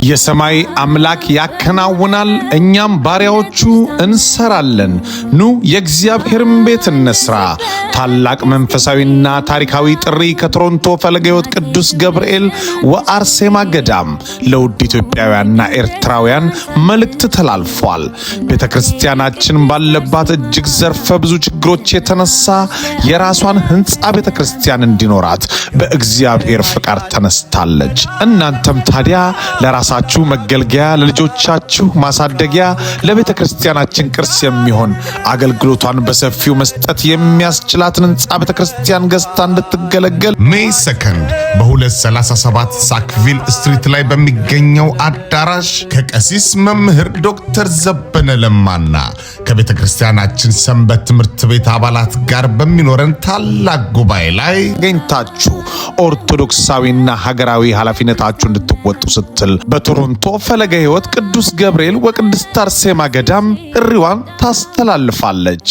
የሰማይ አምላክ ያከናውናል፣ እኛም ባሪያዎቹ እንሰራለን። ኑ የእግዚአብሔርን ቤት እንስራ። ታላቅ መንፈሳዊና ታሪካዊ ጥሪ ከቶሮንቶ ፈለገ ሕይወት ቅዱስ ገብርኤል ወአርሴማ ገዳም ለውድ ኢትዮጵያውያንና ኤርትራውያን መልእክት ተላልፏል። ቤተ ክርስቲያናችን ባለባት እጅግ ዘርፈ ብዙ ችግሮች የተነሳ የራሷን ሕንፃ ቤተ ክርስቲያን እንዲኖራት በእግዚአብሔር ፍቃድ ተነስታለች። እናንተም ታዲያ ለራሳችሁ መገልገያ፣ ለልጆቻችሁ ማሳደጊያ፣ ለቤተ ክርስቲያናችን ቅርስ የሚሆን አገልግሎቷን በሰፊው መስጠት የሚያስችላትን ሕንፃ ቤተ ክርስቲያን ገዝታ እንድትገለገል May 2 በ237 Sackville Street ላይ በሚገኘው አዳራሽ ከቀሲስ መምህር ዶክተር ዘበነ ለማና ከቤተ ክርስቲያናችን ሰንበት ትምህርት ቤት አባላት ጋር በሚኖረን ታላቅ ጉባኤ ላይ ተገኝታችሁ ኦርቶዶክሳዊና ሀገራዊ ኃላፊነታችሁ እንድትወጡ ስትል በቶሮንቶ ፈለገ ሕይወት ቅዱስ ገብርኤል ወቅድስት አርሴማ ገዳም ጥሪዋን ታስተላልፋለች።